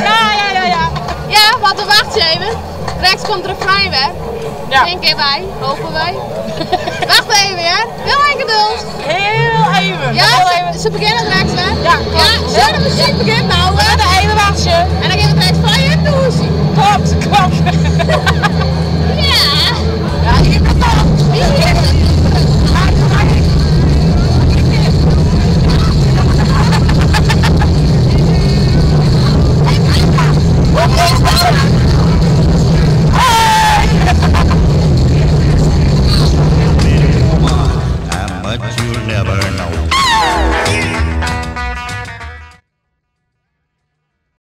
Ja, ja, ja, ja. Ja, want we wachtsje even. Straks komt de refrein weer. Ja. Denken wij, hopen wij. Wacht even, hè. Heel even geduld. Heel even. Ja, Heel even. ze beginnen straks weer. Ja, klopt. Ja, zo de muziek begint nou, hè. We even wachten.